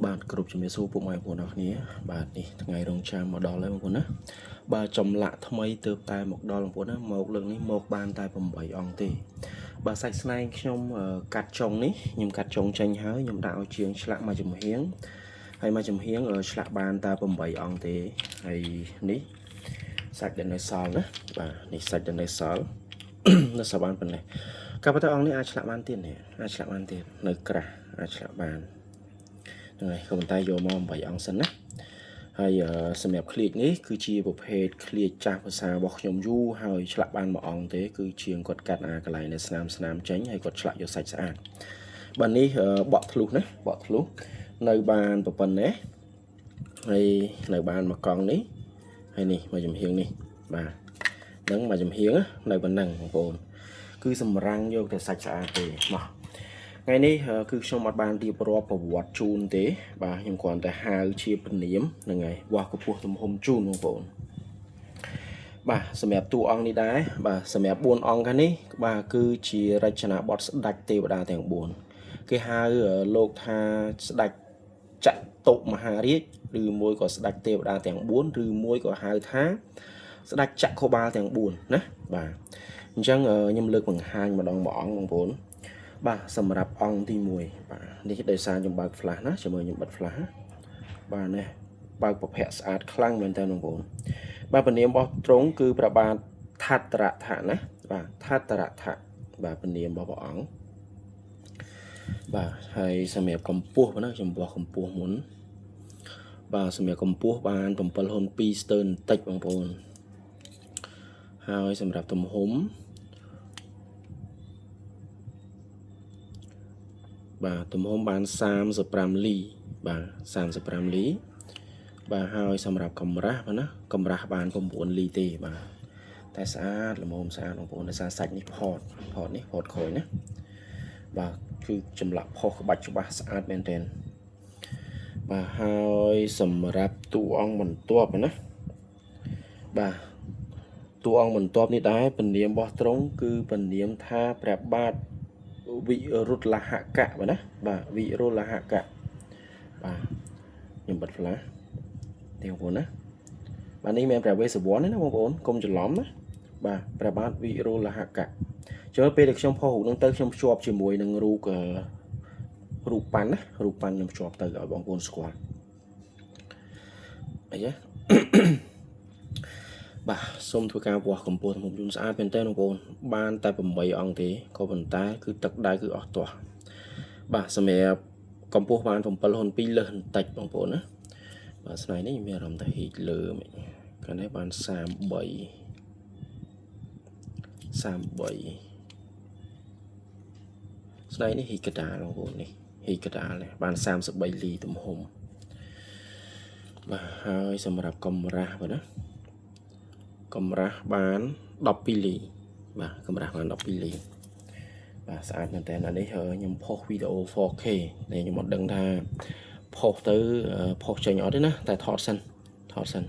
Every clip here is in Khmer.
បាទគ្រប់ជំរាបសួរពុកម៉ែបងប្អូនអរគ្នាបាទនេះថ្ងៃរងចាំមកដល់ហើយបងប្អូនណាបាទចម្លាក់ថ្មីទៅតែមកដល់បងប្អូនណាមកលើកនេះមកបានតែ8អង្គទេបាទសាច់ស្នែងខ្ញុំកាត់ចុងនេះខ្ញុំកាត់ចុងចេញហើយខ្ញុំដាក់ឲ្យជាងឆ្លាក់មួយចំហៀងហើយមួយចំហៀងឆ្លាក់បានតែ8អង្គទេហើយនេះសាច់ដែលនៅសល់ណាបាទនេះសាច់ដែលនៅសល់ នៅសល់បានប៉ុណ្ណេះក៏ប៉ុន្តែអង្គនេះអាចឆ្លាក់បានទៀតនេះអាចឆ្លាក់បានទៀតនៅក្រាស់អាចឆ្លាក់បានហ្នឹងហើយក៏ប៉ុន្តែយកមក8អង្គសិនណាហើយសម្រាប់ឃ្លៀកនេះគឺជាប្រភេទឃ្លៀកចាស់ភាសារបស់ខ្ញុំយូរហើយឆ្លាក់បានមួយអង្គទេគឺជាងគាត់កាត់អាកន្លែងនៅស្នាមស្នាមចេញហើយគាត់ឆ្លាក់យកសាច់ស្អាតបាទនេះបក់ធ្លុះណាបក់ធ្លុះនៅបានប៉ុណ្ណេះហើយនៅបានមួយកង់នេះហើយនេះមួយចំហៀងនេះបាទហ្នឹងមួយចំហៀងនៅប៉ុណ្ណឹងបងប្អូនគឺសម្រាំងយកតែសាច់ស្អាតទេមកថ្ងៃនេះគឺខ្ញុំអត់បានរៀបរាប់ប្រវត្តិជូនទេបាទខ្ញុំគ្រាន់តែហៅជាពនាមហ្នឹងហើយវាស់កម្ពស់ទំហំជូនបងប្អូនបាទសម្រាប់តួអង្គនេះដែរបាទសម្រាប់4អង្គខាងនេះបាទគឺជារចនាបថស្ដេចទេវតាទាំង4គេហៅលោកថាស្ដេចចតុមហារាជឬមួយក៏ស្ដេចទេវតាទាំង4ឬមួយក៏ហៅថាស្ដេចចក្របាលទាំង4ណាបាទអញ្ចឹងខ្ញុំលើកបង្ហាញម្ដងមួយអង្គបងប្អូនបាទសម្រាប់អង្គទី1បាទនេះដោយសារខ្ញុំបើក flash ណាជាមួយខ្ញុំបិទ flash បាទនេះបើកប្រភពស្អាតខ្លាំងមែនតើបងប្អូនបាទពនាមរបស់ទ្រង់គឺព្រះបាទថត្តរថៈណាបាទថត្តរថៈបាទពនាមរបស់ព្រះអង្គបាទហើយសម្រាប់កម្ពស់ណាខ្ញុំបោះកម្ពស់មុនបាទសម្រាប់កម្ពស់បាន7ហ៊ុន2ស្ទើរបន្តិចបងប្អូនហើយសម្រាប់ទំហំបាទទំហំបាន35លីបាទ35លីបាទហើយសម្រាប់កម្រាស់បាទណាកម្រាស់បាន9លីទេបាទតែស្អាតល្មមស្អាតបងប្អូនដោយសារសាច់នេះផតផតនេះផតក្រោយណាបាទគឺចម្លាក់ផុសក្បាច់ច្បាស់ស្អាតមែនទែនបាទហើយសម្រាប់តួអង្គបន្ទាប់ណាបាទតួអង្គបន្ទាប់នេះដែរពនាមរបស់ទ្រង់គឺពនាមថាព្រះបាទវិរុទ្ធលហកៈបាទណាបាទវិរុលហកៈបាទខ្ញុំបិទ flash ទេបងប្អូនណាបាទនេះមិនមែនព្រះវេស្សវណ្ណទេណាបងប្អូនកុំច្រឡំណាបាទព្រះបាទវិរុលហកៈចូលពេលដែលខ្ញុំផុសរូបហ្នឹងទៅខ្ញុំភ្ជាប់ជាមួយនឹងរូបរូបប៉ាន់ណារូបប៉ាន់ខ្ញុំភ្ជាប់ទៅឲ្យបងប្អូនស្គាល់អីយ៉ាបាទសូមធ្វើការវាស់កម្ពស់ទំហំយន្តស្អាតមែនតើបងប្អូនបានតែ8អង្គទេក៏ប៉ុន្តែគឺទឹកដៅគឺអស់ទាស់បាទសម្រាប់កម្ពស់បាន7ហ៊ុន2លើសបន្តិចបងប្អូនណាបាទស្នៃនេះមានអារម្មណ៍ថាហ៊ីកលើមិនកាលនេះបាន33 33ស្នៃនេះហ៊ីកដាលបងប្អូននេះហ៊ីកដាលនេះបាន33លីទំហំបាទហើយសម្រាប់កម្រាស់បាទណាកម្រាស់បាន12លីបាទកម្រាស់បាន12លីបាទស្អាតមែនតើអានេះខ្ញុំផុសវីដេអូ 4K តែខ្ញុំអត់ដឹងថាផុសទៅផុសចេញអត់ទេណាតែថតសិនថតសិន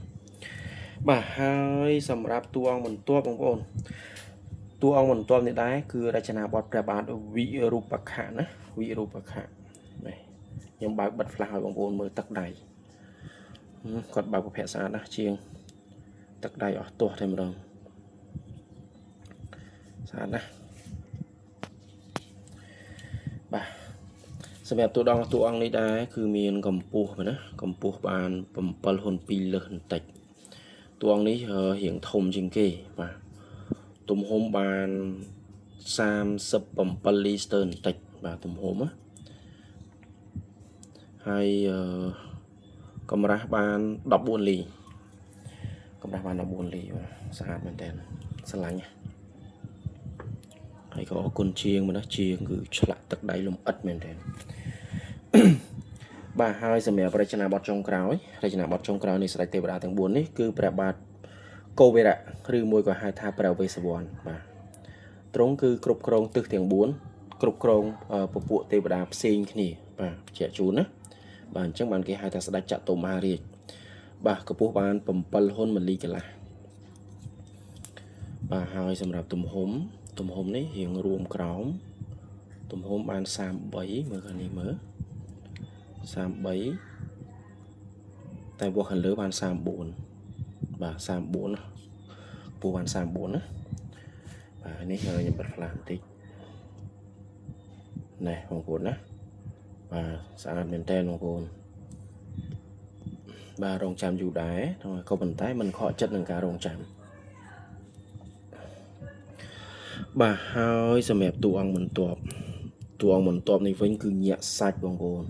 បាទហើយសម្រាប់តួអង្គបន្ទាប់បងប្អូនតួអង្គបន្ទាប់នេះដែរគឺរចនាបថព្រះបាទវិរូបខៈណាវិរូបខៈនេះខ្ញុំបើកបិទ flash ឲ្យបងប្អូនមើលទឹកដៃគាត់បើកប្រភពស្អាតណាស់ជាងទឹកដៃអស់ទាស់តែម្ដងស្អាតណាស់បាទសម្រាប់តួដងតួអង្គនេះដែរគឺមានកម្ពស់ណាកម្ពស់បាន7ហ៊ុន2លើសបន្តិចតួអង្គនេះរៀងធំជាងគេបាទទំហំបាន37លីស្ទើរបន្តិចបាទទំហំណាហើយកម្រាស់បាន14លីកម្រាស់បាន14លីបាទស្អាតមែនតើស្រឡាញ់ហើយក៏អរគុណជាងម្នេះជាងគឺឆ្លាក់ទឹកដៃលំអិតមែនតើបាទហើយសម្រាប់រចនាបថចុងក្រោយរចនាបថចុងក្រោយនៃស្ដេចទេវតាទាំង4នេះគឺព្រះបាទកោវរៈឬមួយក៏ហៅថាព្រះវេស្សវណ្ណបាទទ្រង់គឺគ្រប់គ្រងទិសទាំង4គ្រប់គ្រងពពួកទេវតាផ្សេងគ្នាបាទជាជូនណាបាទអញ្ចឹងបានគេហៅថាស្ដេចចតុមហារាជបាទកម្ពស់បាន7ហ៊ុន1លីកន្លះបាទហើយសម្រាប់ទំហំទំហំនេះរៀងរួមក្រោមទំហំបាន33មើលខាងនេះមើល 33តែវាស់ខាងលើបាន34បាទ34ណាពូបាន34ណាបាទនេះខ្ញុំបិទ flash បន្តិចណែបងប្អូនណាបាទស្អាតមែនតើបងប្អូនបាទរងចាំយូរដែរក៏ប៉ុន្តែมันខកចិត្តនឹងការរងចាំបាទហើយសម្រាប់តួអង្គបន្ទាប់តួអង្គបន្ទាប់នេះវិញគឺញាក់សាច់បងប្អូន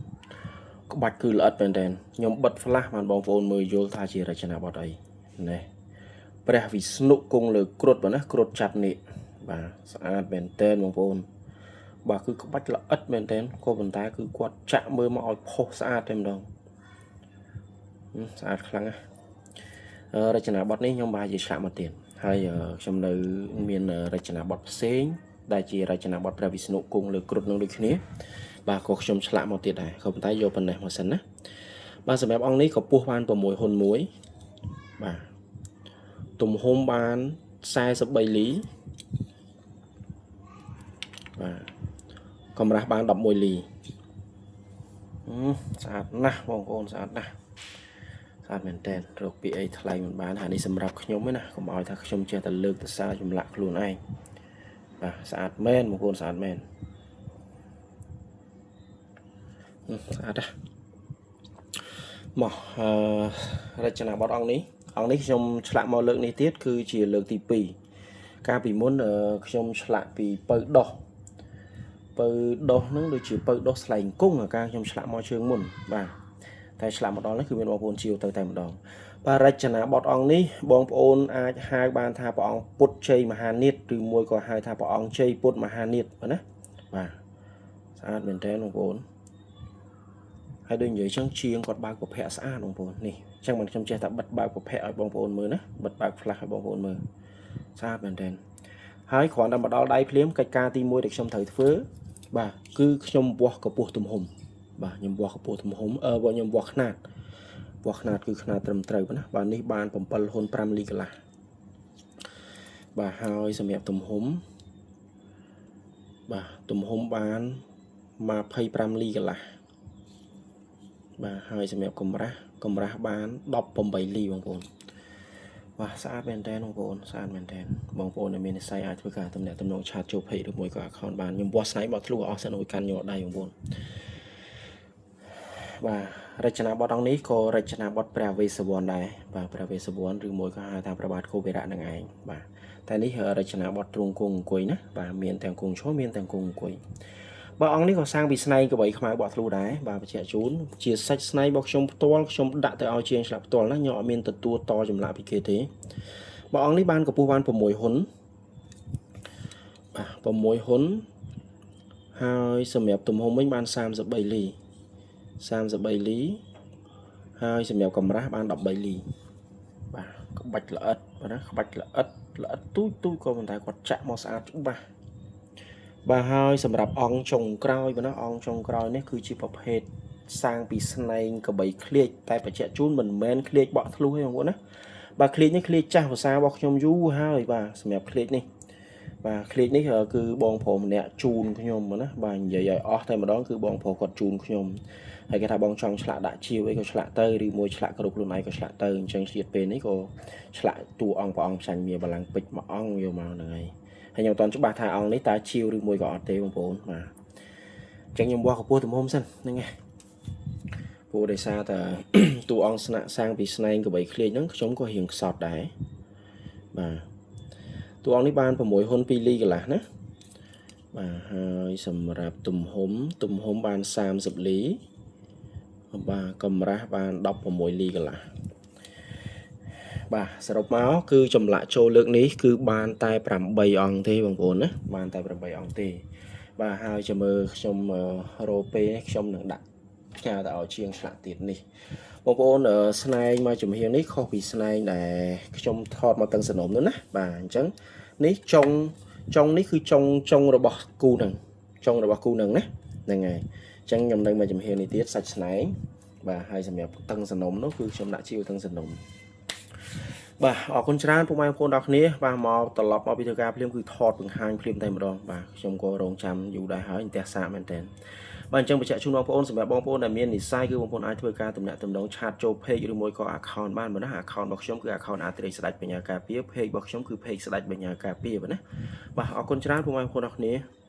ក្បាច់គឺល្អិតមែនតើខ្ញុំបិទ flash បានបងប្អូនមើលយល់ថាជារចនាបថអីណែព្រះវិស្ណុគង់លើគ្រុឌបាទណាគ្រុឌចាប់នេះបាទស្អាតមែនតើបងប្អូនបាទគឺក្បាច់ល្អិតមែនតើក៏ប៉ុន្តែគឺគាត់ចាក់មើលមកឲ្យផុសស្អាតតែម្ដងស្អាតខ្លាំងណាស់រចនាបថនេះខ្ញុំបាទជាឆ្លាក់មកទៀតហើយខ្ញុំនៅមានរចនាបថផ្សេងដែលជារចនាបថព្រះវិស្ណុគង់លើគ្រុឌនឹងដូចគ្នាបាទក៏ខ្ញុំឆ្លាក់មកទៀតដែរក៏ប៉ុន្តែយកប៉ុណ្ណេះមកសិនណាបាទសម្រាប់អង្គនេះក៏ពោះបាន6ហ៊ុន1បាទទំហំបាន43លីបាទកម្រាស់បាន11លីស្អាតណាស់បងប្អូនស្អាតណាស់ស្អាតមែនតើរកពីអីថ្លៃមិនបានហើយនេះសម្រាប់ខ្ញុំឯណាកុំឲ្យថាខ្ញុំចេះតែលើកទៅសារចម្លាក់ខ្លួនឯងបាទស្អាតមែនបងប្អូនស្អាតមែនស្អាតណាស់មកអឺរចនាបថអង្គនេះខ្ញុំឆ្លាក់មកលើកនេះទៀតគឺជាលើកទី2កាលពីមុនខ្ញុំឆ្លាក់ពីពៅដោះពៅដោះហ្នឹងដូចជាពៅដោះស្លែងគង់អាការខ្ញុំឆ្លាក់មកជើងមុនបាទតែឆ្លាក់មកដល់នេះគឺមានបងប្អូនជាវទៅតែម្ដងបាទរចនាបថអង្គនេះបងប្អូនអាចហៅបានថាព្រះអង្គពុទ្ធជ័យមហានាថឬមួយក៏ហៅថាព្រះអង្គជ័យពុទ្ធមហានាថបាទណាបាទស្អាតមែនតើបងប្អូនហើយដូចនិយាយចឹងជាងគាត់បើកពភៈស្អាតបងប្អូននេះចឹងមិនខ្ញុំចេះតែបិទបើកពភៈឲ្យបងប្អូនមើលណាបិទបើក flash ឲ្យបងប្អូនមើលស្អាតមែនតើហើយគ្រាន់តែមកដល់ដៃភ្លាមកិច្ចការទី1ដែលខ្ញុំត្រូវធ្វើបាទគឺខ្ញុំវាស់កម្ពស់ទំហំបាទខ្ញុំវាស់កម្ពស់ទំហំអឺខ្ញុំវាស់ខ្នាតវាស់ខ្នាតគឺខ្នាតត្រឹមត្រូវណាបាទនេះបាន7ហ៊ុន5លីកន្លះបាទហើយសម្រាប់ទំហំបាទទំហំបាន25លីកន្លះបាទហើយសម្រាប់កម្រាស់កម្រាស់បាន18លីបងប្អូនបាទស្អាតមែនតើបងប្អូនស្អាតមែនតើបងប្អូនដែលមាននិស្ស័យអាចធ្វើការទំនាក់ទំនង chat ចូល page ឬមួយក៏ account បានខ្ញុំវាស់ស្នែងបត់ធ្លុះអស់សិនឲ្យកាន់ញ័រដៃបងប្អូនបាទរចនាបថអង្គនេះក៏រចនាបថព្រះវេស្សវណ្ណដែរបាទព្រះវេស្សវណ្ណឬមួយក៏ហៅថាព្រះបាទគោវរៈនឹងឯងបាទតែនេះរចនាបថទ្រង់គង់អង្គុយណាបាទមានទាំងគង់ឈរមានទាំងគង់អង្គុយបាទអង្គនេះក៏សាងពីស្នែងកបីខ្មៅបក់ធ្លុះដែរបាទបញ្ជាក់ជូនជាសាច់ស្នែងរបស់ខ្ញុំផ្ទាល់ខ្ញុំដាក់ទៅឲ្យជាងឆ្លាក់ផ្ទាល់ណាខ្ញុំអត់មានទទួលតចម្លាក់ពីគេទេបាទអង្គនេះបានកម្ពស់បាន6ហ៊ុនបាទ6ហ៊ុនហើយសម្រាប់ទំហំវិញបាន33លី33លីហើយសម្រាប់កម្រាស់បាន13លីបាទក្បាច់ល្អិតបាទណាក្បាច់ល្អិតល្អិតទូចទូចក៏ប៉ុន្តែគាត់ចាក់មកស្អាតច្បាស់បាទហើយសម្រាប់អង្គចុងក្រោយបាទណាអង្គចុងក្រោយនេះគឺជាប្រភេទសាងពីស្នែងកបីឃ្លៀកតែបញ្ជាក់ជូនមិនមែនឃ្លៀកបក់ធ្លុះទេបងប្អូនណាបាទឃ្លៀកនេះឃ្លៀកចាស់ភាសារបស់ខ្ញុំយូរហើយបាទសម្រាប់ឃ្លៀកនេះបាទឃ្លៀកនេះគឺបងប្រុសម្នាក់ជូនខ្ញុំណាបាទនិយាយឲ្យអស់តែម្ដងគឺបងប្រុសគាត់ជូនខ្ញុំហើយគេថាបងចង់ឆ្លាក់ដាក់ជាវអីក៏ឆ្លាក់ទៅឬមួយឆ្លាក់គ្រប់ខ្លួនឯងក៏ឆ្លាក់ទៅអញ្ចឹងជាតិពេលនេះក៏ឆ្លាក់តួអង្គព្រះអង្គផ្សាញ់មាបលាំងពេជ្រមួយអង្គយកមកហ្នឹងហើយហើយខ្ញុំអត់ទាន់ច្បាស់ថាអង្គនេះតើជាវឬមួយក៏អត់ទេបងប្អូនបាទអញ្ចឹងខ្ញុំវាស់កម្ពស់ទំហំសិនហ្នឹងហើយព្រោះដោយសារតែតួអង្គស្នាក់សាងពីស្នែងកបីឃ្លៀកហ្នឹងខ្ញុំក៏រៀងខ្សត់ដែរបាទតួអង្គនេះបាន6ហ៊ុន2លីកន្លះណាបាទហើយសម្រាប់ទំហំទំហំបាន30លីបាទកម្រាស់បាន16លីកន្លះបាទសរុបមកគឺចម្លាក់ចូលលើកនេះគឺបានតែ8អង្គទេបងប្អូនណាបានតែ8អង្គទេបាទហើយចាំមើលខ្ញុំរោពេលនេះខ្ញុំនឹងដាក់ផ្ញើទៅឲ្យជាងឆ្លាក់ទៀតនេះបងប្អូនស្នែងមកចំហៀងនេះខុសពីស្នែងដែលខ្ញុំថតមកតឹងសនំនោះណាបាទអញ្ចឹងនេះចុងចុងនេះគឺចុងចុងរបស់គូនឹងចុងរបស់គូនឹងណាហ្នឹងហើយអញ្ចឹងខ្ញុំនៅមកចំហៀងនេះទៀតសាច់ស្នែងបាទហើយសម្រាប់តឹងសនំនោះគឺខ្ញុំដាក់ជីវតឹងសនំបាទអរគុណច្រើនពុកម៉ែបងប្អូនដល់គ្នាបាទមកត្រឡប់មកពីធ្វើការភ្លាមគឺថតបង្ហាញភ្លាមតែម្ដងបាទខ្ញុំក៏រងចាំយូរដែរហើយផ្ទះសាកមែនតើ បាទអញ្ចឹងបញ្ជាក់ជូនបងប្អូនសម្រាប់បងប្អូនដែលមាននិស្ស័យគឺបងប្អូនអាចធ្វើការទំនាក់ទំនង chat ចូល page ឬមួយក៏ account បានបាទណា account របស់ខ្ញុំគឺ account អាត្រីស្ដេចបញ្ញាការពារ page របស់ខ្ញុំគឺ page ស្ដេចបញ្ញាការពារបាទណាបាទអរគុណច្រើនពុកម៉ែបងប្អូនអរគ្នា។